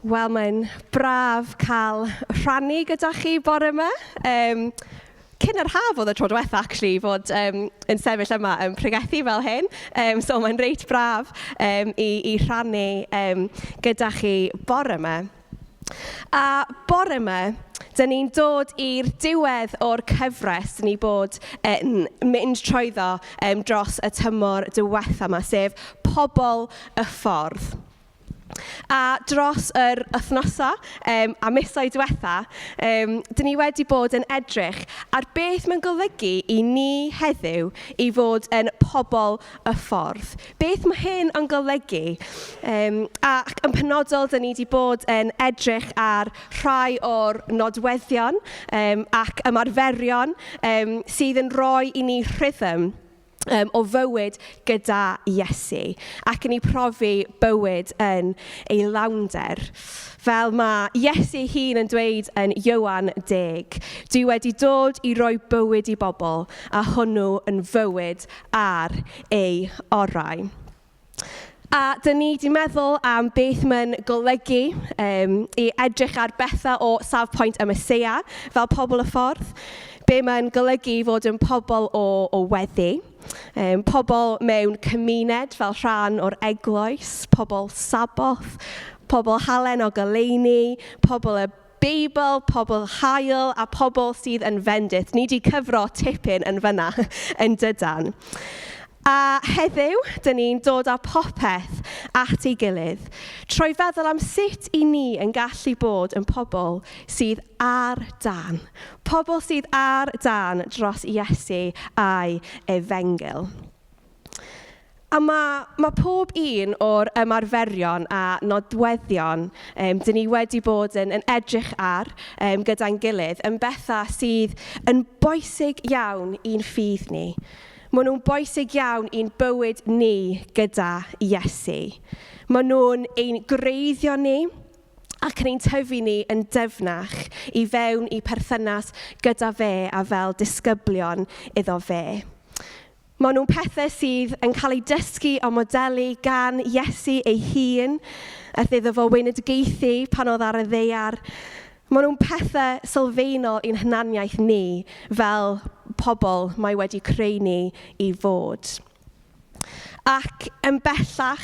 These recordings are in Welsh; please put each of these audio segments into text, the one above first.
Wel, mae'n braf cael rhannu gyda chi bore yma. Cyn yr haf oedd y tro diwetha, actually, fod yn sefyll yma yn pregethu fel hyn. So mae'n reit braf i rhannu gyda chi bore yma. A bore yma, dyn ni'n dod i'r diwedd o'r cyfres ni bod yn mynd trwyddo dros y tymor diwetha yma, sef Pobl y Ffordd. A dros yr wythnosau a misoedd diwetha, dyn ni wedi bod yn edrych ar beth mae'n golygu i ni heddiw i fod yn pobl y ffordd. Beth mae hyn yn golygu? Ac yn penodol, dyn ni wedi bod yn edrych ar rhai o'r nodweddion ac ymarferion sydd yn rhoi i ni rhythm o fywyd gyda Iesu ac yn ei profi bywyd yn ei lawnder. Fel mae Iesu ei hun yn dweud yn Ioan 10, dwi wedi dod i roi bywyd i bobl a hwnnw yn fywyd ar ei orau. A dyn ni wedi meddwl am beth mae'n golygu i edrych ar bethau o safpwynt y Meseia fel pobl y ffordd. Be mae'n golygu i fod yn pobl o weddi, pobl mewn cymuned fel rhan o'r eglwys, pobl Saboth, pobl halen o goleuni, pobl y Beibl, pobl haul a pobl sydd yn fendith. Ni wedi cyfro tipyn yn fyna yn dydan. A heddiw, dyn ni'n dod â popeth at ei gilydd, trwy feddwl am sut i ni yn gallu bod yn pobl sydd ar dân. Pobl sydd ar dân dros Iesu a'i efengyl. A mae pob un o'r ymarferion a nodweddion dyn ni wedi bod yn edrych ar gyda'n gilydd yn bethau sydd yn bwysig iawn i'n ffydd ni. Maen nhw'n bwysig iawn i'n bywyd ni gyda Iesu. Maen nhw'n ein gwreiddio ni ac yn ein tyfu ni yn dyfnach i fewn i perthynas gyda fe a fel disgyblion iddo fe. Maen nhw'n pethau sydd yn cael eu dysgu a modelu gan Iesu ei hun, wrth iddo fo weinidogaethu pan oedd ar y ddaear. Maen nhw'n pethau sylfaenol i'n hunaniaeth ni fel pobl mae wedi creu ni i fod. Ac yn bellach,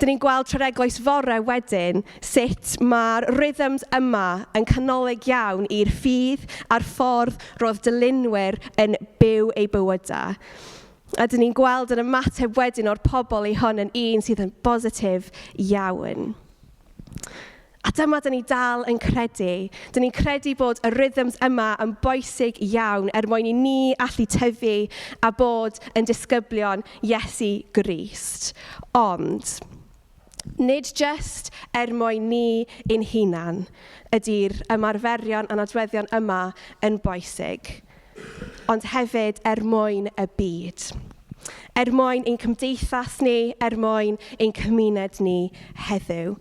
dyn ni'n gweld trwy'r eglwys fore wedyn sut mae'r rhythms yma yn canolig iawn i'r ffydd a'r ffordd roedd dylunwyr yn byw eu bywydau. A dyn ni'n gweld yn ymateb wedyn o'r pobl i hwn yn un sydd yn bositif iawn. A dyma dyn ni dal yn credu. Dyn ni'n credu bod y rhythms yma yn bwysig iawn er mwyn i ni allu tyfu a bod yn disgyblion Iesu Grist. Ond, nid jyst er mwyn ni ein hunan ydy'r ymarferion a nodweddion yma yn bwysig, ond hefyd er mwyn y byd. Er mwyn ein cymdeithas ni, er mwyn ein cymuned ni heddiw.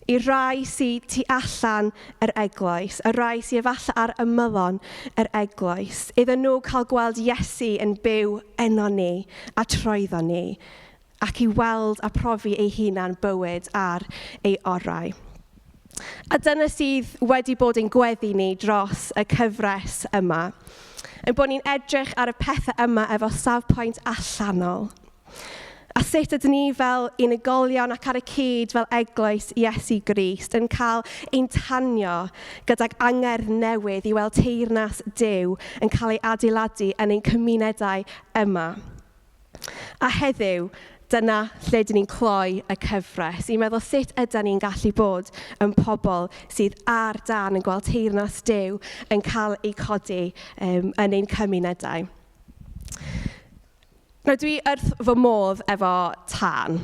I rai sydd tu allan yr eglwys, y rai sydd efallai ar ymylon yr eglwys, iddyn nhw cael gweld Iesu yn byw yno ni a trwyddo ni, ac i weld a profi ei hunan bywyd ar ei orau. A dyna sydd wedi bod ein gweddi ni dros y cyfres yma, yn bod ni'n edrych ar y pethau yma efo safpwynt allanol. A sut ydyn ni fel unigolion ac ar y cyd fel eglwys Iesu Grist yn cael ein tanio gydag angerdd newydd i weld teyrnas Duw yn cael ei adeiladu yn ein cymunedau yma. A heddiw, dyna lle dyn ni'n cloi y cyfres, i meddwl sut ydyn ni'n gallu bod yn pobl sydd ar dân yn gweld teyrnas Duw yn cael ei codi yn ein cymunedau. Nawr, dwi wrth fy modd efo tân.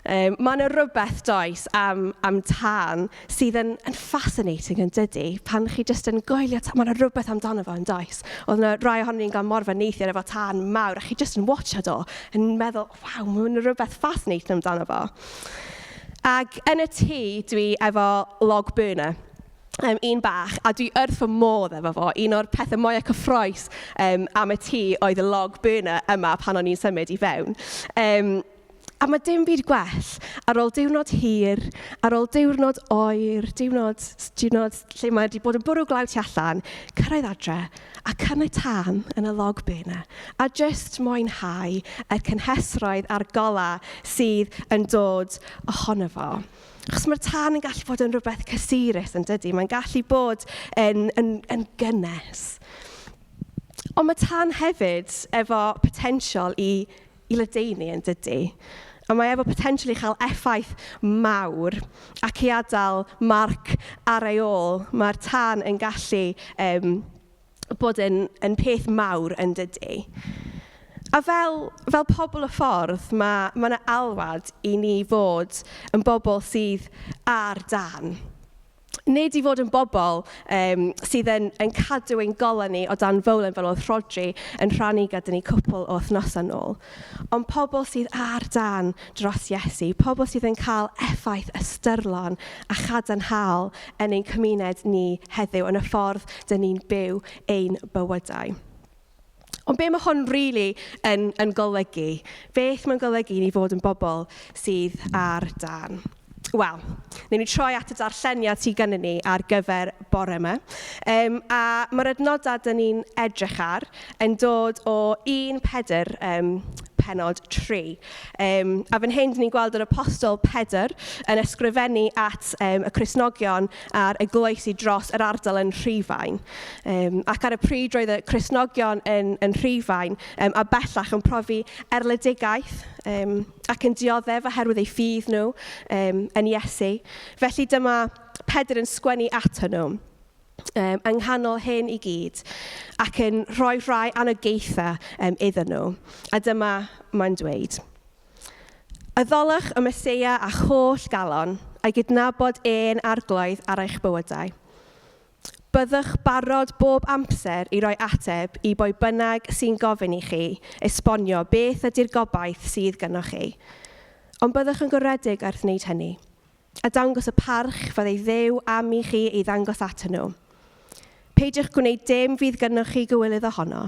Mae yna rywbeth, does, am tân sydd yn fascinating yn dydi? Pan chi jyst yn gwylio tân, mae yna rywbeth amdano fo yn does? Oedd yna rai ohonon ni'n gael morfa neithiwr efo tân mawr, a chi jyst yn watchad o, yn meddwl, waw, mae yna rywbeth fascinating amdano fo. Ac yn y tŷ, dwi efo log burner. Un bach, a dwi wrth fy modd efo fo. Un o'r pethau mwyaf cyffrous am y tŷ oedd y log burner yma pan o'n i'n symud i fewn. A mae dim byd gwell ar ôl diwrnod hir, ar ôl diwrnod oer, diwrnod, diwrnod lle mae wedi bod yn bwrw glaw tu allan, cyrraedd adre a cynnau tân yn y log burner a jyst mwynhau y cynhesroedd a'r golau sydd yn dod ohono fo. Achos mae'r tân yn gallu bod yn rhywbeth cysurus, yn dydy? Mae'n gallu bod yn, yn, yn gynnes. Ond mae tân hefyd efo potensial i i ledaenu yn dydy. A mae efo potensial i chael effaith mawr ac i adael marc ar ei ôl. Mae'r tân yn gallu um, bod yn, yn peth mawr yn dydy. A fel, fel pobl y ffordd, mae, mae yna alwad i ni fod yn bobl sydd ar dan. Nid i fod yn bobl um, sydd yn, yn cadw ein golau ni o dan fowlen fel oedd Rhodri yn rhannu gyda ni cwpl o wythnosau nôl, ond pobl sydd ar dan dros Iesu, pobl sydd yn cael effaith ystyrlon a chadarnhaol yn ein cymuned ni heddiw, yn y ffordd dyn ni'n byw ein bywydau. Ond be mae hwn rili really yn, yn golygu? Beth mae'n golygu i ni fod yn bobl sydd ar dan? Wel, newn ni troi at y darlleniad sydd gennym ni ar gyfer bore yma. Um, a mae'r adnodau dyn ni'n edrych ar yn dod o 1 Pedr um, penod 3. Um, a fan hyn, dyn ni'n gweld yr apostol Pedr yn ysgrifennu at um, y Cristnogion a'r eglwysi dros yr ardal yn Rhufain. Um, ac ar y pryd roedd y Cristnogion yn, yn Rhufain um, a bellach yn profi erledigaeth um, ac yn dioddef oherwydd eu ffydd nhw um, yn Iesu. Felly dyma Pedr yn sgwennu ato nhw um, yng nghanol hyn i gyd ac yn rhoi rhai anogaethau um, iddyn nhw. A dyma mae'n dweud. Addolwch y Meseia â'ch holl galon a'i gydnabod e'n arglwydd ar eich bywydau. Byddwch barod bob amser i roi ateb i bwy bynnag sy'n gofyn i chi esbonio beth ydy'r gobaith sydd gynnoch chi. Ond byddwch yn goredig wrth wneud hynny, a dangos y parch fydd ei Dduw am i chi ei ddangos atyn nhw. Peidiwch gwneud dim fydd gynnoch chi gywilydd ohono.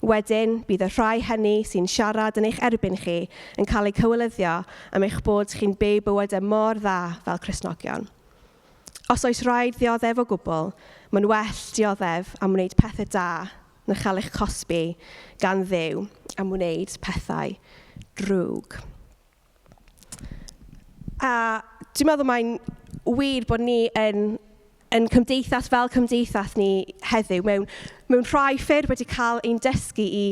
Wedyn, bydd y rhai hynny sy'n siarad yn eich erbyn chi yn cael eu cywilyddio am eich bod chi'n byw bywydau mor dda fel Cristnogion. Os oes rhaid ddioddef o gwbl, mae'n well dioddef am wneud pethau da na chael eich cosbi gan Dduw am wneud pethau drwg. A dwi'n meddwl mae'n wir bod ni yn, yn cymdeithas fel cymdeithas ni heddiw, mewn, mewn rhai ffyrdd wedi cael ein dysgu i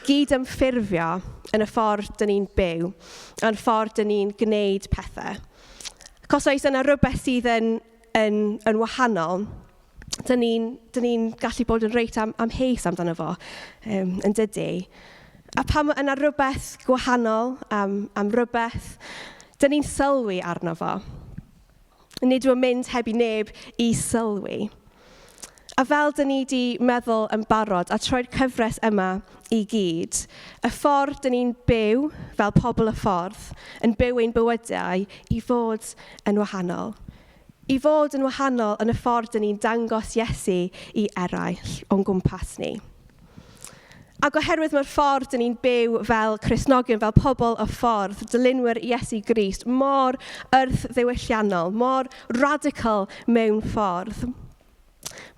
gyd-ymffurfio yn y ffordd dyn ni'n byw, yn ffordd dyn ni'n gwneud pethau. Ac os oes yna rhywbeth sydd yn, yn, yn wahanol, dyn ni'n ni gallu bod yn reit am, amheus amdano fo, um, yn dydy. A pan mae yna rhywbeth gwahanol am, am rhywbeth, dyn ni'n sylwi arno fo. Nid yw'n mynd heb i neb i sylwi. A fel dyn ni wedi meddwl yn barod a troi'r cyfres yma i gyd, y ffordd dyn ni'n byw fel pobl y ffordd, yn byw ein bywydau i fod yn wahanol. I fod yn wahanol yn y ffordd dyn ni'n dangos Iesu i eraill o'n gwmpas ni. Ac oherwydd mae'r ffordd dyn ni'n byw fel Cristnogion, fel pobl y ffordd, dilynwyr Iesu Grist, mor wrth ddiwylliannol, mor radical mewn ffordd,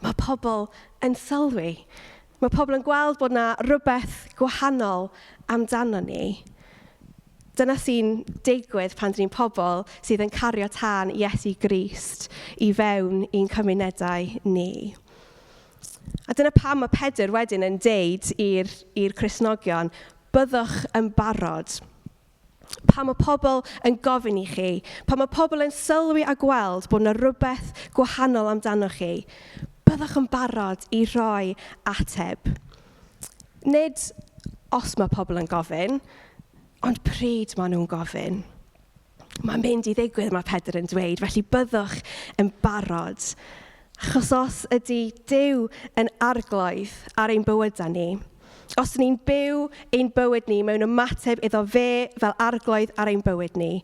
mae pobl yn sylwi. Mae pobl yn gweld bod yna rhywbeth gwahanol amdano ni. Dyna sy'n digwydd pan dyn ni'n pobl sydd yn cario tân Iesu Grist i fewn i'n cymunedau ni. A dyna pam mae Pedr wedyn yn deud i'r, i'r Cristnogion, byddwch yn barod. Pan mae pobl yn gofyn i chi, pan mae pobl yn sylwi a gweld bod yna rhywbeth gwahanol amdano chi, byddwch yn barod i roi ateb. Nid os mae pobl yn gofyn, ond pryd maen nhw'n gofyn. Mae'n mynd i ddigwydd, mae Pedr yn dweud, felly byddwch yn barod. Achos os ydy Duw yn arglwydd ar ein bywydau ni, os ni'n byw ein bywyd ni mewn ymateb iddo fe fel arglwydd ar ein bywyd ni,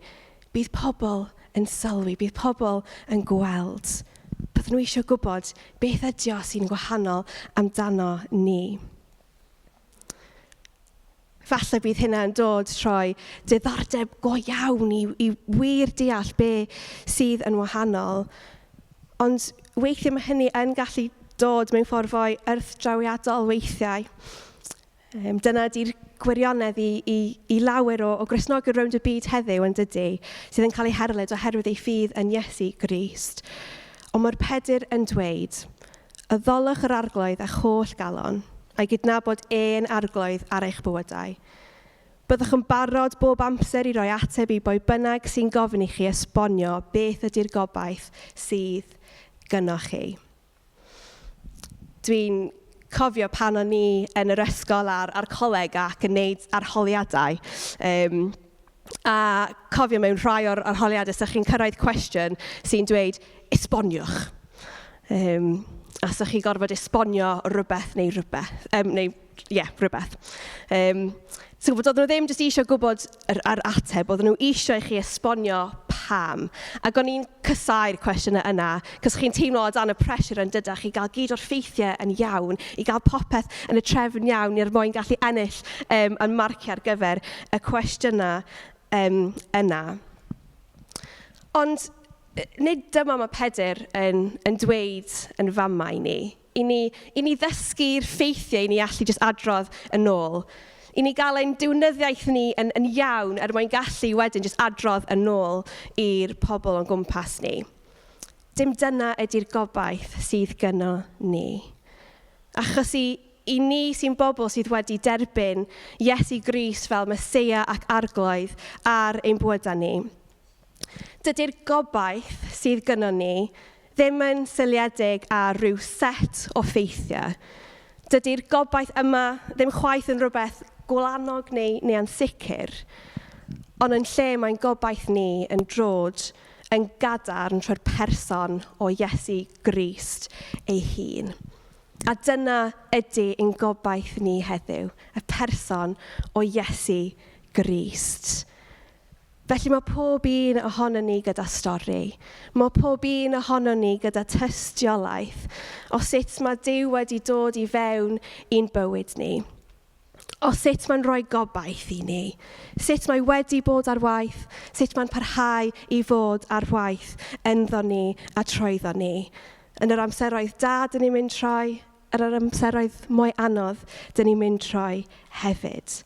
bydd pobl yn sylwi, bydd pobl yn gweld. Bydden nhw eisiau gwybod beth ydy o sy'n gwahanol amdano ni. Falle bydd hynna yn dod trwy diddordeb go iawn i wir deall be sydd yn wahanol. Ond weithiau mae hynny yn gallu dod mewn ffordd fwy wrthdrawiadol weithiau. Dyna ydy'r gwirionedd i lawer o Gristnogion rownd y byd heddiw yn dydy, sydd yn cael eu herlid oherwydd eu ffydd yn Iesu Grist. Ond mae'r Pedr yn dweud, addolwch yr Arglwydd â'ch holl galon, a'i gydnabod e'n Arglwydd ar eich bywydau. Byddwch yn barod bob amser i roi ateb i bwy bynnag sy'n gofyn i chi esbonio beth ydy'r gobaith sydd gynnoch chi. Dwi'n cofio pan o'n i yn yr ysgol a'r coleg ac yn neud arholiadau. A cofio mewn rhai o'r arholiadau, so chi'n cyrraedd cwestiwn sy'n dweud, esboniwch. A so chi'n gorfod esbonio rhywbeth neu rhywbeth. Neu, ie, yeah, rhywbeth. So gwybod, oedden nhw ddim jyst eisiau gwybod yr ateb, oedden nhw eisiau i chi esbonio pam. Ac o'n i'n casáu'r cwestiynau yna, cos chi'n teimlo o dan y pressure yn dydach i gael gyd o'r ffeithiau yn iawn, i gael popeth yn y trefn iawn er mwyn gallu ennill yn marciau ar gyfer y cwestiynau yna. Ond nid dyma mae Pedr yn dweud yn fama i ni. I ni ddysgu'r ffeithiau i ni allu jyst adrodd yn ôl. I ni gael ein diwinyddiaeth ni yn iawn er mwyn gallu wedyn jyst adrodd yn ôl i'r pobl o'n gwmpas ni. Dim dyna ydy'r gobaith sydd gynno ni. Achos i ni sy'n bobl sydd wedi derbyn Iesu Grist fel Meseia ac Arglwydd ar ein bywydau ni, dydy'r gobaith sydd gynno ni ddim yn seiliedig ar ryw set o ffeithiau. Dydy'r gobaith yma ddim chwaith yn rhywbeth gwlanog neu ansicr, ond yn lle mae'n gobaith ni yn drod yn gadarn trwy'r person o Iesu Grist ei hun. A dyna ydy ein gobaith ni heddiw, y person o Iesu Grist. Felly mae pob un ohonon ni gyda stori. Mae pob un ohonon ni gyda tystiolaeth o sut mae Duw wedi dod i fewn i'n bywyd ni. O sut mae'n rhoi gobaith i ni. Sut mae wedi bod ar waith, sut mae'n parhau i fod ar waith ynddo ni a trwyddo ni. Yn yr amseroedd da, dyn ni'n mynd troi, yn yr amseroedd mwy anodd, dyn ni'n mynd troi hefyd.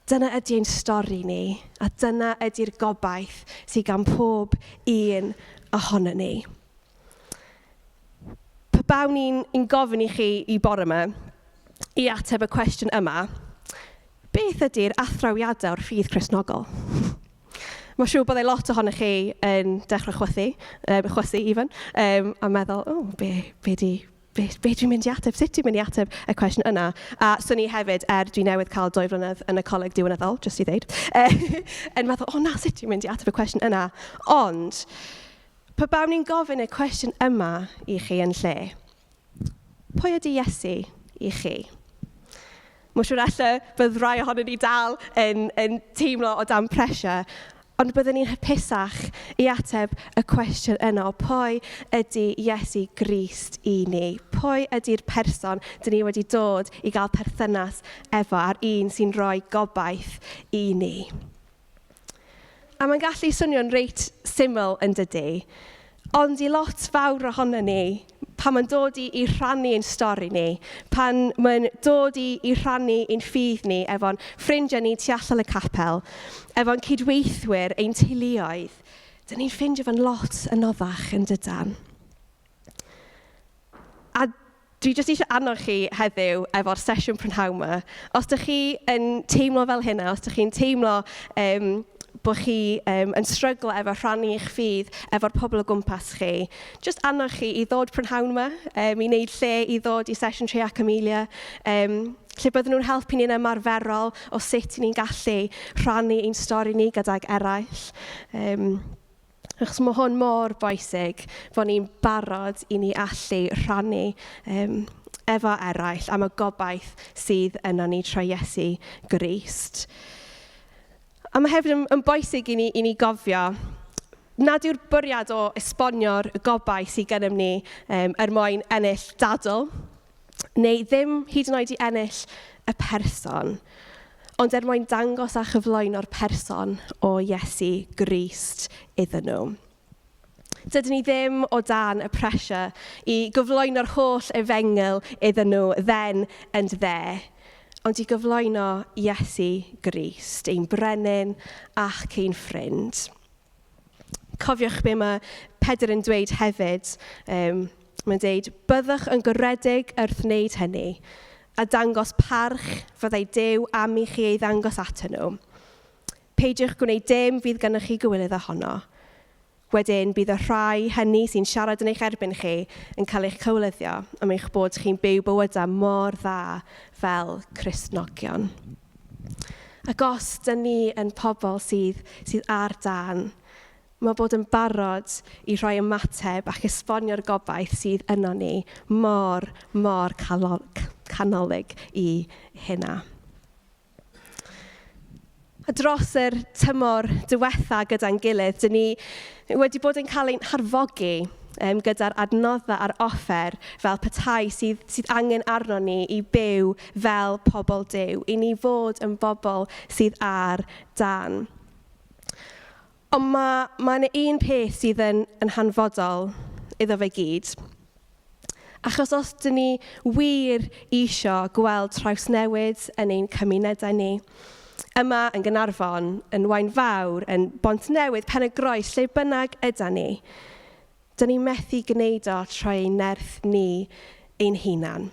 Dyna ydy ein stori ni, a dyna ydy'r gobaith sydd gan pob un ohonon ni. Pe bawn i'n gofyn i chi i bore yma, i ateb y cwestiwn yma, beth ydy'r athrawiadau o'r ffydd Cristnogol? Mae'n siŵr byddai lot ohonoch chi yn dechrau chwythu even, a meddwl, o, be di... Be dwi'n mynd i ateb? Sut dwi'n mynd i ateb y cwestiwn yna? A swn i hefyd, er dwi newydd cael 2 flynedd yn y coleg diwinyddol, jyst i ddeud, yn meddwl, o na, sut dwi'n mynd i ateb y cwestiwn yna? Ond, pe bawn i'n gofyn y cwestiwn yma i chi yn lle, pwy ydy Iesu i chi? Mae'n siŵr ella bydd rai ohonon ni dal yn teimlo o dan pressure, ond byddwn ni'n hapusach i ateb y cwestiwn yna o pwy ydy Iesu Grist i ni? Pwy ydy'r person dyn ni wedi dod i gael perthynas efo a'r un sy'n rhoi gobaith i ni? A mae'n gallu swnio'n reit syml yn dydy, ond i lot fawr ohono ni, pan mae'n dod i rhannu ein stori ni, pan mae'n dod i rhannu ein ffydd ni efo'n ffrindiau ni tu allan y capel, efo'n cydweithwyr, ein teuluoedd, dyn ni'n ffindio fo'n lot anoddach yn dydan. A dwi jyst eisiau annog chi heddiw efo'r sesiwn prynhawn yma. Os dych chi yn teimlo fel hynna, os dych chi'n teimlo bod chi yn stryglo efo rhannu eich ffydd efo'r pobl o gwmpas chi, jyst annog chi i ddod prynhawn yma, i wneud lle i ddod i sesiwn Tre ac Amelia, lle bydden nhw'n helpu ni'n ymarferol o sut ni'n gallu rhannu ein stori ni gydag eraill. Achos mae hwn mor bwysig fod ni'n barod i ni allu rhannu efo eraill am y gobaith sydd yno ni trwy Iesu Grist. A mae hefyd yn bwysig i ni gofio nad yw'r bwriad o esbonio'r gobaith sydd gennym ni er mwyn ennill dadl, neu ddim hyd yn oed i ennill y person. Ond er mwyn dangos a chyflwyno'r person o Iesu Grist iddyn nhw. Dydyn ni ddim o dan y pressure i gyflwyno'r holl efengyl iddyn nhw then and there, ond i gyflwyno Iesu Grist, ein brenin ac ein ffrind. Cofiwch be mae Pedr yn dweud hefyd. Mae'n dweud, byddwch yn garedig wrth wneud hynny, a dangos parch fyddai Duw am i chi ei ddangos atyn nhw. Peidiwch gwneud dim fydd gennych chi gywilydd ohono. Wedyn, bydd y rhai hynny sy'n siarad yn eich erbyn chi yn cael eich cywilyddio am eich bod chi'n byw bywydau mor dda fel Cristnogion. Ac os dyn ni yn pobl sydd, sydd ar dân, mae bod yn barod i rhoi ymateb ac esbonio'r gobaith sydd yno ni mor, mor canolig i hynna. A dros yr tymor diwetha gyda'n gilydd, dyn ni wedi bod yn cael ein harfogi gyda'r adnoddau a'r offer fel petai sydd, sydd angen arno ni i byw fel pobl Duw, i ni fod yn bobl sydd ar dân. Ond mae, mae yna un peth sydd yn, yn hanfodol iddo fe gyd. Achos os dyn ni wir isio gweld trawsnewid yn ein cymunedau ni, yma yn Gaernarfon, yn Waunfawr, yn Bontnewydd, Pen y Groes, lle bynnag yda ni, dyn ni methu gwneud o trwy ein nerth ni ein hunan.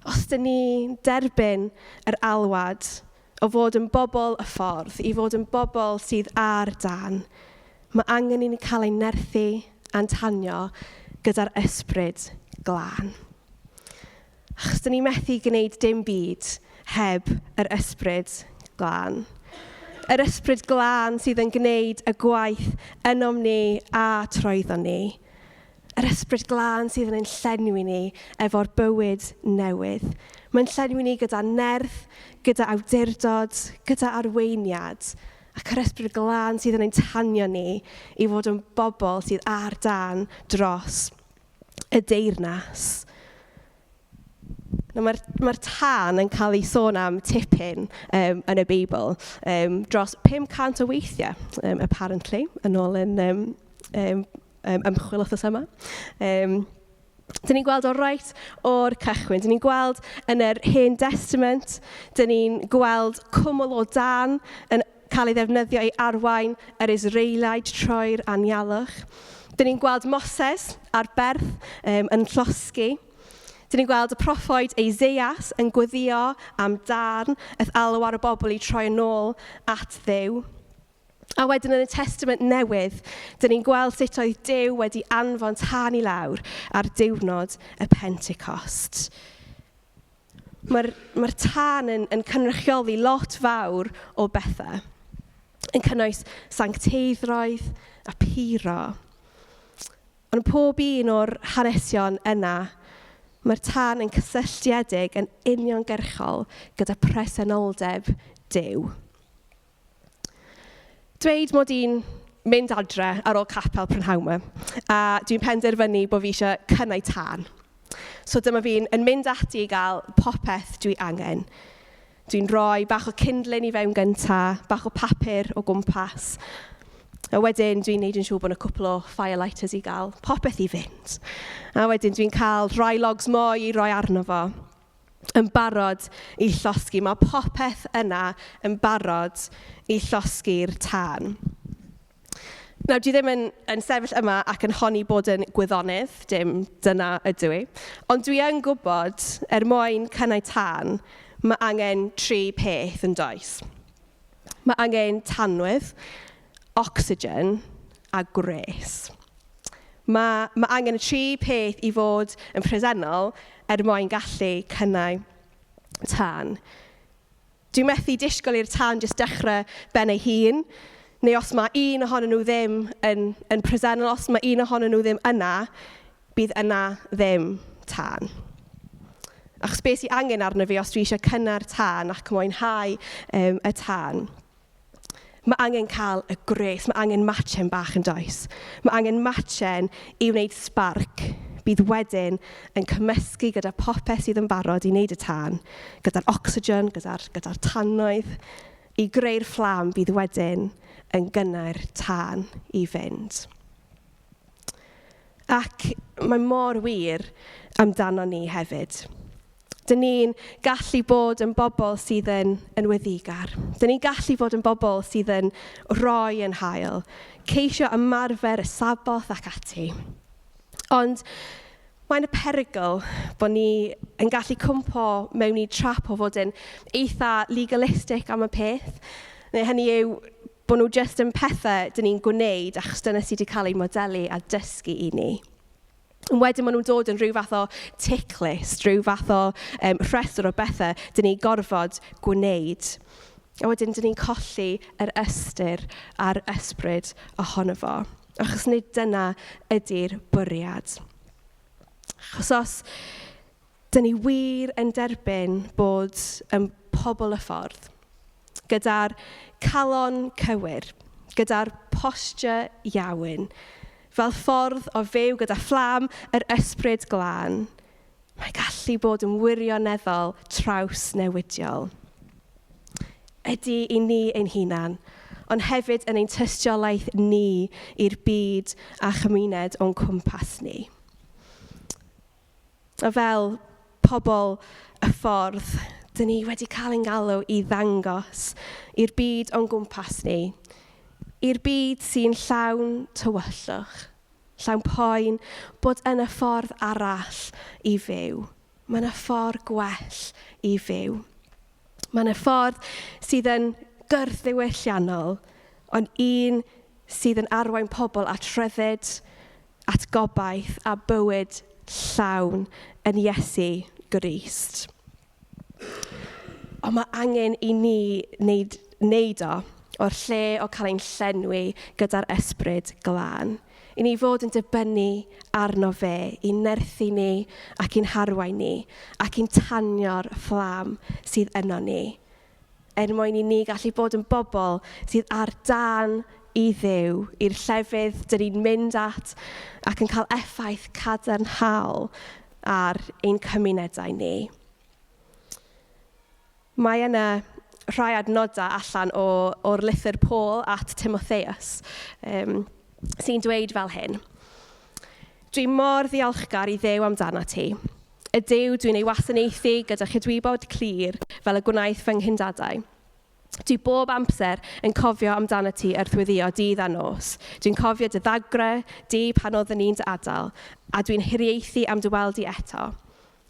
Os dyn ni derbyn yr alwad o fod yn bobl y ffordd, i fod yn bobl sydd ar dân, mae angen i ni cael ein nerthu a'n tanio gyda'r ysbryd glân. Achos dyn ni methu gwneud dim byd heb yr ysbryd glân. Yr ysbryd glân sydd yn gwneud y gwaith ynom ni a trwyddo ni. Yr ysbryd glân sydd yn ein llenwi ni efo'r bywyd newydd. Mae'n llenwi ni gyda nerth, gyda awdurdod, gyda arweiniad. Ac yr ysbryd glân sydd yn ein tanio ni i fod yn bobl sydd ar dân dros y deyrnas. Nawr, mae'r mae tân yn cael ei sôn am tipyn yn y Beibl, dros 500 o weithiau, apparently, yn ôl yn ymchwil wythnos yma. Dyn ni'n gweld o reit o'r cychwyn. Dyn ni'n gweld yn yr Hen Testament, dyn ni'n gweld cwmwl o dân yn cael ei ddefnyddio i arwain yr Israeliaid trwy'r anialwch. Dyn ni'n gweld Moses ar berth yn llosgi. Dyn ni'n gweld y proffwyd Eseias yn gweddio am dân, wrth alw ar y bobl i troi yn ôl at Dduw. A wedyn yn y Testament Newydd, dyn ni'n gweld sut oedd Duw wedi anfon tân i lawr ar diwrnod y Pentecost. Mae'r, mae tân yn, yn cynrychioli lot fawr o bethau, yn cynnwys sancteiddroedd a puro. Ond pob un o'r hanesion yna, mae'r tân yn cysylltiedig yn uniongyrchol gyda presenoldeb Duw. Dweud mod i'n mynd adre ar ôl capel prynhawn 'ma, a dwi'n penderfynu bod fi eisiau cynnau tân. So dyma fi'n yn mynd ati i gael popeth dwi angen. Dwi'n rhoi bach o kindling i fewn gynta, bach o papur o gwmpas. A wedyn dwi'n neud yn siŵr bod yna cwpl o firelighters i gael popeth i fynd. A wedyn dwi'n cael rhai logs mwy i roi arno fo yn barod i llosgi. Mae popeth yna yn barod i llosgi'r tân. Nawr, dwi ddim yn, yn sefyll yma ac yn honni bod yn gwyddonydd, dim dyna ydw i. Ond dwi yn gwybod, er mwyn cynnau tân, mae angen tri peth yn does. Mae angen tanwydd, ocsigen a gwres. Mae, mae angen y tri peth i fod yn presennol er mwyn gallu cynnau tân. Dwi'n methu disgwyl i'r tân jyst dechrau ben ei hun, neu os mae un ohonyn nhw ddim yn, yn presennol, os mae un ohonyn nhw ddim yna, bydd yna ddim tân. Achos beth sy'n angen arno fi os dwi eisiau cynnau'r tân ac mwynhau y tân? Mae angen cael y gwres, mae angen matchen bach yn does. Mae angen matchen i wneud spark. bydd wedyn yn cymysgu gyda popeth sydd yn barod i wneud y tân, gyda'r ocsigen, gyda'r gyda tannoedd, i greu'r fflam bydd wedyn yn gynnau'r tân i fynd. Ac mae mor wir amdano ni hefyd. Dyn ni'n gallu bod yn bobl sydd yn, yn weddigar. Dyn ni'n gallu bod yn bobl sydd yn rhoi yn hael, ceisio ymarfer y saboth ac ati. Ond mae'n y perygl bod ni yn gallu cwmpo mewn i trap o fod yn eitha legalistic am y peth. Neu hynny yw bod nhw jyst yn pethau dyn ni'n gwneud achos dyna sydd wedi cael ei modelu a dysgu i ni. Ond wedyn maen nhw'n dod yn rhyw fath o tick list, rhyw fath o um, rhestr o bethau dyn ni gorfod gwneud. A wedyn dyn ni'n colli yr ystyr a'r ysbryd ohono fo. Achos nid dyna ydy'r bwriad. Achos os dyn ni wir yn derbyn bod yn pobl y ffordd, gyda'r calon cywir, gyda'r posture iawn, fel ffordd o fyw gyda fflam yr ysbryd glân, mae gallu bod yn wirioneddol trawsnewidiol. Ydy i ni ein hunan, ond hefyd yn ein tystiolaeth ni i'r byd a chymuned o'n cwmpas ni. A fel pobl y ffordd, dyn ni wedi cael ein galw i ddangos i'r byd o'n gwmpas ni, i'r byd sy'n llawn tywyllwch, llawn poen, bod yna ffordd arall i fyw. Mae yna ffordd gwell i fyw. Mae yna ffordd sydd yn gyrth-ddiwylliannol, ond un sydd yn arwain pobl at rhyddid, at gobaith a bywyd llawn yn Iesu Grist. Ond mae angen i ni wneud, wneud o o'r lle o cael ein llenwi gyda'r ysbryd glân. I ni fod yn dibynnu arno fe, i nerthu ni ac i'n harwain ni, ac i'n tanio'r fflam sydd yno ni. Er mwyn i ni gallu bod yn bobl sydd ar dan i Dduw, i'r llefydd dyn ni'n mynd at ac yn cael effaith cadarnhaol ar ein cymunedau ni. Mae yna rhai adnodau allan o, o'r lythyr Paul at Timotheus, um, sy'n dweud fel hyn. Dwi mor ddiolchgar i Dduw amdano ti. Y Duw dwi'n ei wasanaethu gyda chydwybod clir fel y gwnaeth fy nghyndadau. Dwi bob amser yn cofio amdano ti wrth weddïo dydd a nos. Dwi'n cofio dy ddagre di pan oeddwn i'n dy adael, a dwi'n hiraethu am dy weld i eto.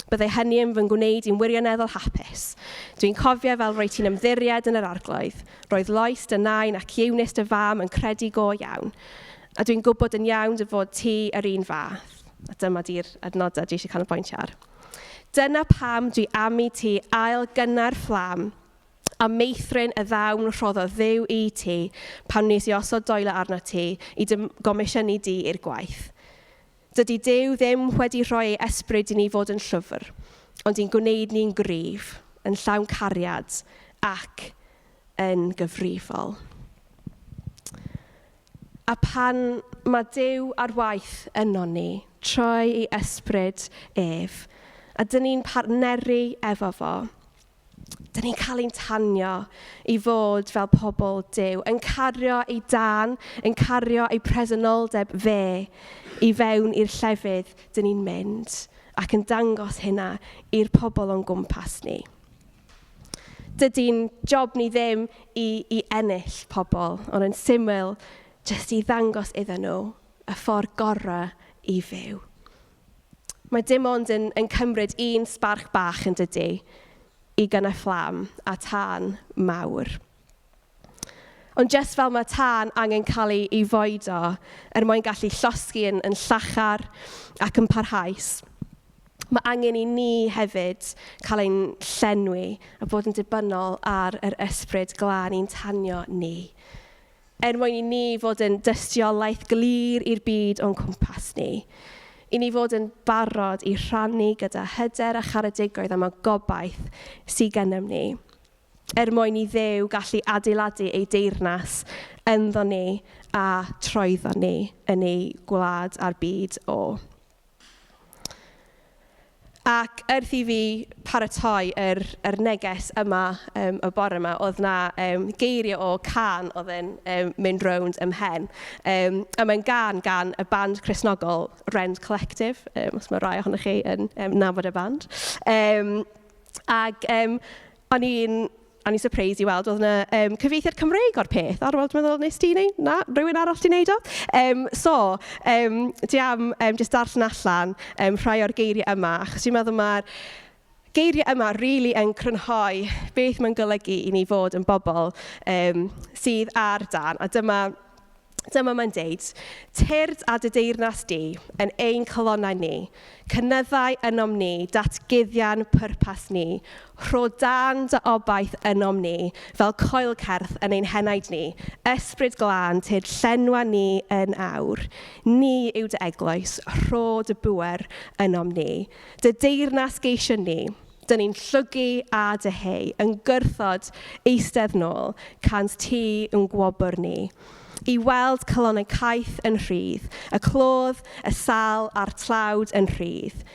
Byddai hynny yn fy ngwneud i'n wirioneddol hapus. Dwi'n cofio fel roi ti'n ymddiried yn yr arglwydd. Roedd Lois dy nain ac Eunice dy fam yn credu go iawn. A dwi'n gwybod yn iawn dy fod ti yr un fath. A dyma di'r adnodau dwi eisiau canolbwyntio ar. Dyna pam dwi am i ti ail gynnar fflam a meithrin y ddawn rhoddodd Dduw i ti pan wnes i osod dwylo arno ti i dy gomisiynu di i'r gwaith. Dydy Duw ddim wedi rhoi ei ysbryd i ni fod yn llwfr, ond i'n gwneud ni'n gryf, yn llawn cariad ac yn gyfrifol. A pan mae Duw ar waith yno ni, troi ei ysbryd ef, a dyn ni'n partneru efo fo, Dyn ni'n cael ein tanio i fod fel pobl Duw, yn cario ei dan, yn cario ei presenoldeb fe i fewn i'r llefydd dyn ni'n mynd ac yn dangos hynna i'r pobl o'n gwmpas ni. Dydy'n job ni ddim i, i ennill pobl, ond yn syml jyst i ddangos iddyn nhw y ffordd gorau i fyw. Mae dim ond yn, yn cymryd un sbarc bach yn dydy i gynnau fflam a tân mawr. Ond jyst fel mae tân angen cael ei, ei foedo er mwyn gallu llosgi yn, yn llachar ac yn parhaus, mae angen i ni hefyd cael ein llenwi a bod yn dibynnol ar yr ysbryd glân i'n tanio ni. Er mwyn i ni fod yn dystiolaeth glir i'r byd o'n cwmpas ni. I ni fod yn barod i rhannu gyda hyder a charedigrwydd am y gobaith sydd gennym ni. Er mwyn i Dduw gallu adeiladu ei deyrnas ynddo ni a troeddo ni yn ei gwlad a'r byd o. Ac wrth i fi paratoi yr, yr neges yma y bore yma, oedd 'na geiriau o cân oedd yn mynd rownd ym mhen. A mae'n gân gan y band Cristnogol Rend Collective, os mae rhai ohonoch chi yn nabod y band. Ac o'n i'n surprised i weld oedd yna cyfieithiad Cymreig o'r peth. Ar weld meddwl, nes ti neu? Na, rhywun arall 'di wneud o? So, dwi am jyst darllen allan rhai o'r geiriau yma, achos dwi'n meddwl mae'r geiriau yma really yn crynhoi beth mae'n golygu i ni fod yn bobl sydd ar dân. A dyma mae'n deud, "Tyrd a dy deyrnas di yn ein calonnau ni, cynyddai ynom ni, datguddian pwrpas ni, rho dân dy obaith ynom ni, fel coelcerth yn ein henaid ni, ysbryd glân, tyrd llenwa ni yn awr. Ni yw dy eglwys, rho dy bŵer ynom ni. Dy deyrnas geisiwn ni, dyn ni'n llwgu a dyheu, yn gwrthod eistedd nôl, cans ti yw'n gwobr ni. I weld calonnau caeth yn rhydd, y clawdd, y sal a'r tlawd yn rhydd.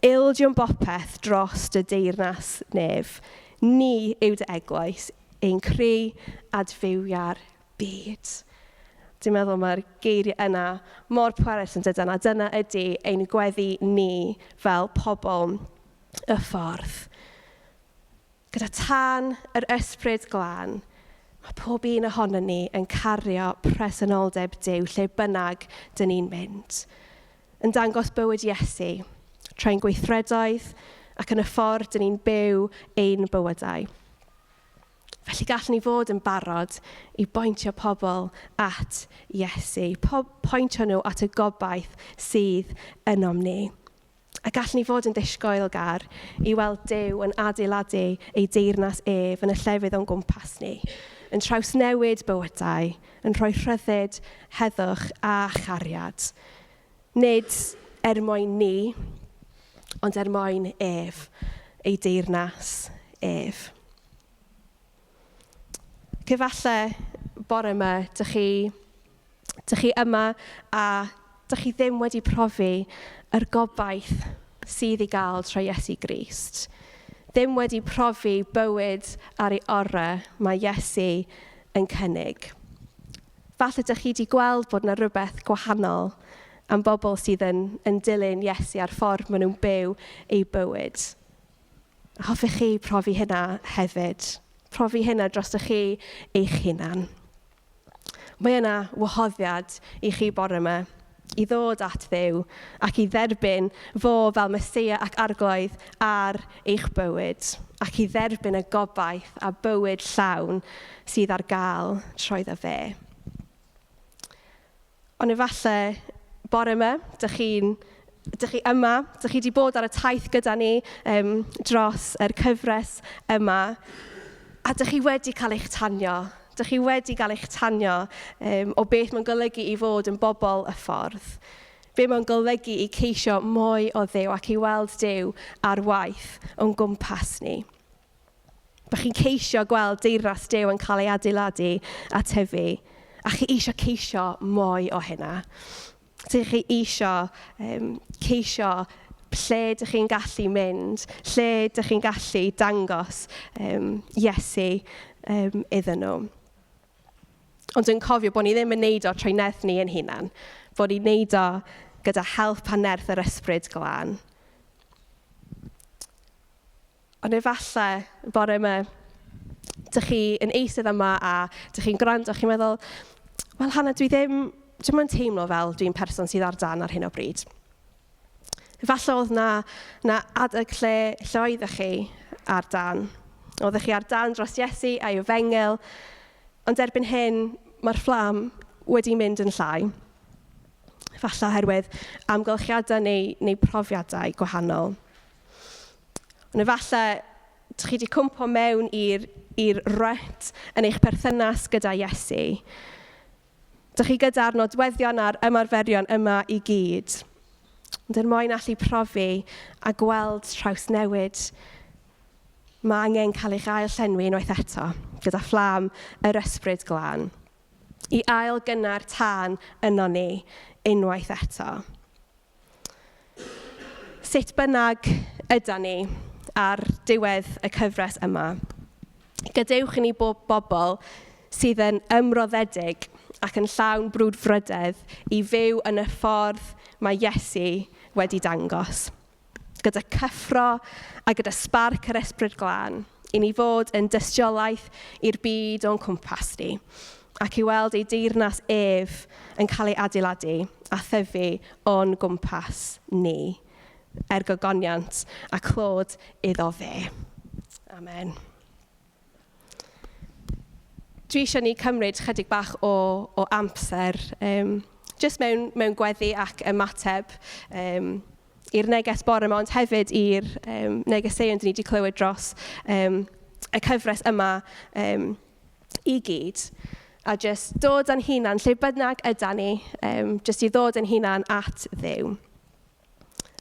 Ildiwn bopeth dros dy deyrnas nef. Ni yw dy eglwys, ein cri adfywia'r byd." Dwi'n meddwl mae'r geiriau yna mor pwerus yn dydyn, a dyna ydy ein gweddi ni fel pobl y ffordd. Gyda tân yr ysbryd glân, mae pob un ohonon ni yn cario presenoldeb Duw lle bynnag dyn ni'n mynd. Yn dangos bywyd Iesu, trwy'n gweithredoedd ac yn y ffordd dyn ni'n byw ein bywydau. Felly gallwn ni fod yn barod i bointio pobl at Iesu, pointio nhw at y gobaith sydd ynom ni. A gallwn ni fod yn ddisgwylgar i weld Duw yn adeiladu ei deyrnas ef yn y llefydd o'n gwmpas ni, yn trawsnewid bywydau, yn rhoi rhyddid, heddwch a chariad. Nid er mwyn ni, ond er mwyn ef, ei deyrnas ef. Efallai bore yma, dych chi yma a dych chi ddim wedi profi yr gobaith sydd i gael trwy Iesu Grist. Ddim wedi profi bywyd ar ei orau mae Iesu yn cynnig. Falle dych chi wedi gweld bod yna rhywbeth gwahanol am bobl sydd yn dilyn Iesu a'r ffordd maen nhw'n byw eu bywyd. Hoffech chi profi hynna hefyd? Profi hynna dros chi eich hunan. Mae yna wahoddiad i chi bore yma i ddod at Dduw ac i dderbyn fo fel Meseia ac Arglwydd ar eich bywyd ac i dderbyn y gobaith a bywyd llawn sydd ar gael trwyddo fe. Ond efallai bore yma, dych chi yma, dych chi wedi bod ar y taith gyda ni dros yr cyfres yma, a dych chi wedi cael eich tanio. Dych chi wedi cael eich tanio o beth mae'n golygu i fod yn bobl y ffordd. Be mae'n golygu i ceisio mwy o Dduw ac i weld Duw ar waith o'n gwmpas ni. Bych chi'n ceisio gweld deyrnas Duw yn cael ei adeiladu a tyfu, a chi eisiau ceisio mwy o hynna. Dych chi eisiau ceisio lle dych chi'n gallu mynd, lle dych chi'n gallu dangos Iesu iddyn nhw. Ond dwi'n cofio bod ni ddim yn neud o trwy nerth ni yn hunan, bod ni'n neud o gyda help a nerth yr ysbryd glân. Ond efallai, bore yma, dych chi yn eistedd yma a dych chi'n gwrando, chi'n meddwl, "Wel, Hannah, dwi'm yn teimlo fel dwi'n person sydd ar dân ar hyn o bryd." Efallai oedd na adeg lle oeddech chi ar dân. Oeddech chi ar dân dros Iesu a'i efengyl, ond erbyn hyn mae'r fflam wedi mynd yn llai. Efallai oherwydd amgylchiadau neu profiadau gwahanol. Ond efallai chi wedi cwmpo mewn i'r rut yn eich perthynas gyda Iesu. Dych chi gyda'r nodweddion a'r ymarferion yma i gyd. Ond er mwyn allu profi a gweld trawsnewid, mae angen cael eich ail llenwi unwaith eto, gyda fflam yr ysbryd glân. I ail gynna'r tân yno ni unwaith eto. Sut bynnag yda ni ar diwedd y cyfres yma, gadewch i ni bob bobl sydd yn ymroddedig ac yn llawn brwdfrydedd i fyw yn y ffordd mae Iesu wedi dangos. Gyda cyffro a gyda sbarc yr Ysbryd Glân, i ni fod yn dystiolaeth i'r byd o'n cwmpas ni, ac i weld ei deyrnas ef yn cael ei adeiladu a thyfu o'n gwmpas ni, er gogoniant a clod iddo fe. Amen. Dwi eisiau ni cymryd chydig bach o amser, jyst mewn gweddi ac ymateb i'r neges bore yma, ond hefyd i'r negeseuon dyn ni wedi clywed dros y cyfres yma i gyd. A jyst dod â'n hunan, lle bynnag yda ni, jyst i ddod â'n hunan at Dduw.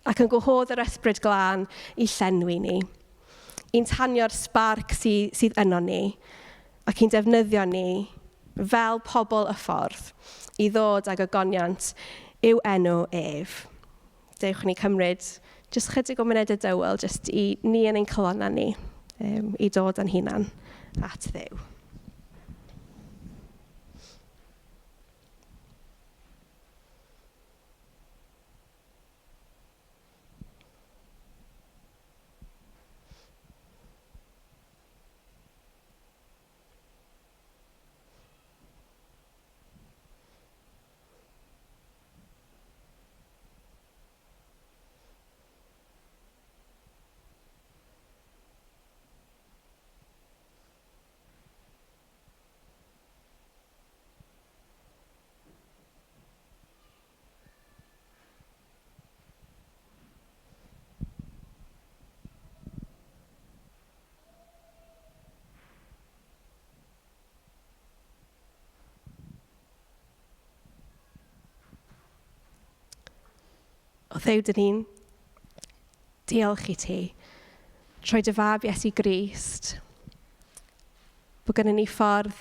Ac yn gwahodd yr Ysbryd Glân i llenwi ni, i'n tanio'r sbarc sydd yno ni, ac i'n defnyddio ni fel pobl y ffordd i ddod ag ogoniant i'w enw ef. Dewch ni cymryd jyst chydig o munudau dywel, jyst i ni yn ein calonnau ni, i dod â'n hunan at Dduw. O Dduw, dyn ni'n diolch i ti trwy dy fab Iesu Grist, bod gynnon ni ffordd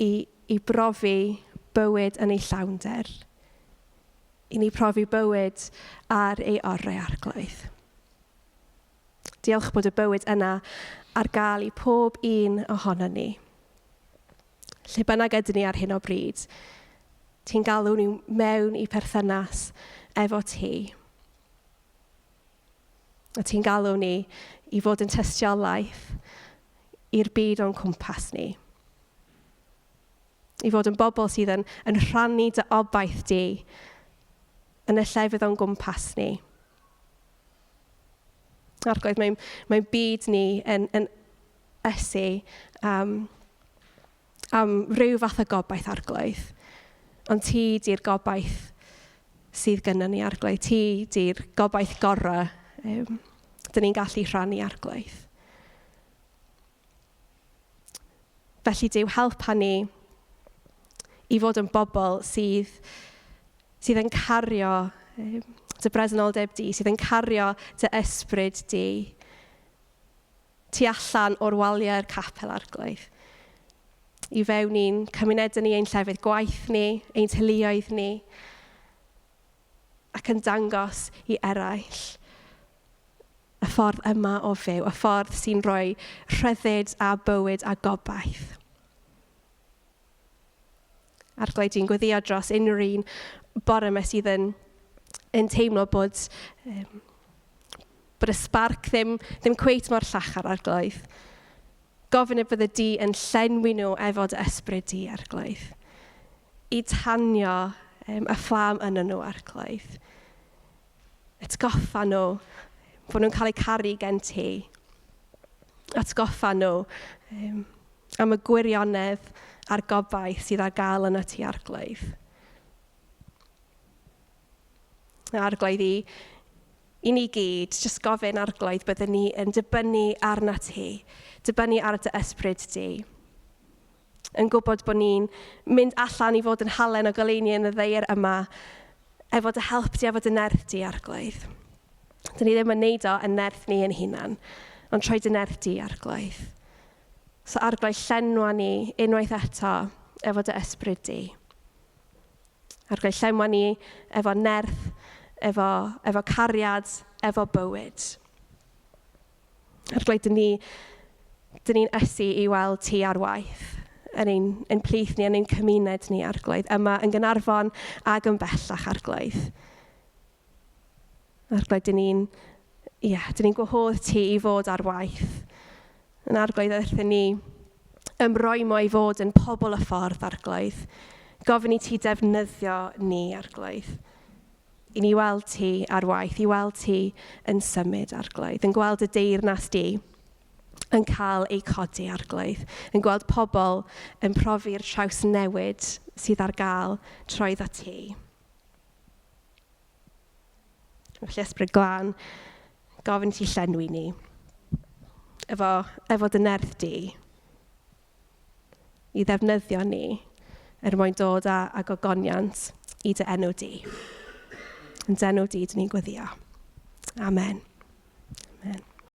i brofi bywyd yn ei llawnder, i ni profi bywyd ar ei orau, Arglwydd. Diolch bod y bywyd yna ar gael i pob un ohonon ni. Lle bynnag ydyn ni ar hyn o bryd, ti'n galw ni mewn i perthynas efo ti. A ti'n galw ni i fod yn tystiolaeth i'r byd o'n cwmpas ni. I fod yn bobl sydd yn rhannu dy obaith di yn y llefydd o'n gwmpas ni. Arglwydd, mae'n byd ni yn ysu am ryw fath o gobaith, Arglwydd. Ond ti di'r gobaith sydd gynnon ni, Arglwydd. Ti di'r gobaith gorau dyn ni'n gallu rhannu, Arglwydd. Felly, Duw, helpa ni i fod yn bobl sydd yn cario dy bresenoldeb di, sydd yn cario dy ysbryd di, tu allan o'r waliau'r capel, Arglwydd. I fewn i'n cymunedau ni, ein llefydd gwaith ni, ein teuluoedd ni, ac yn dangos i eraill y ffordd yma o fyw, y ffordd sy'n rhoi rhyddid a bywyd a gobaith. Arglwydd, dwi'n gweddïo dros unrhyw un bore yma sydd yn teimlo bod y sbarc ddim cweit mor llachar, Arglwydd. Gofyn y bydde di yn llenwi nhw efo dy ysbryd di, Arglwydd. I tanio y fflam yn nhw, Arglwydd. Atgoffa nhw bod nhw'n cael eu caru gen ti. Atgoffa nhw am y gwirionedd a'r gobaith sydd ar gael yno ti, Arglwydd. Arglwydd, i ni gyd, jyst gofyn, Arglwydd, byddwn ni yn dibynnu arna ti, dibynnu ar dy ysbryd di. Yn gwybod bod ni'n mynd allan i fod yn halen o goleuni yn y ddaear yma, efo dy help di, efo dy nerth di, Arglwydd. Dyn ni ddim yn neud o yn nerth ni yn hunan, ond trwy dy nerth di, Arglwydd. So Arglwydd, llenwa ni unwaith eto efo dy ysbryd di. Arglwydd, llenwa ni efo nerth, efo cariad, efo bywyd. Arglwydd, dyn ni, dyn ni'n ysu i weld ti ar waith yn ein, yn plith ni, yn ein cymuned ni, Arglwydd, yma yn Gaernarfon ac yn bellach, Arglwydd. Arglwydd, dyn ni'n yeah, dyn ni'n gwahodd ti i fod ar waith. Yn Arglwydd, wrthyn ni ymrwymo i fod yn pobl y ffordd, Arglwydd. Gofyn i ti defnyddio ni, Arglwydd. I ni weld ti ar waith, i weld ti yn symud, Arglwydd, yn gweld y deyrnas di yn cael ei codi, Arglwydd, yn gweld pobl yn profi'r trawsnewid sydd ar gael trwyddo ti. Felly Ysbryd Glân, gofyn i ti llenwi ni efo, efo dy nerth di i ddefnyddio ni er mwyn dod â, â gogoniant i dy enw di. Yn dy enw di, dyn ni'n gweddio. Amen. Amen.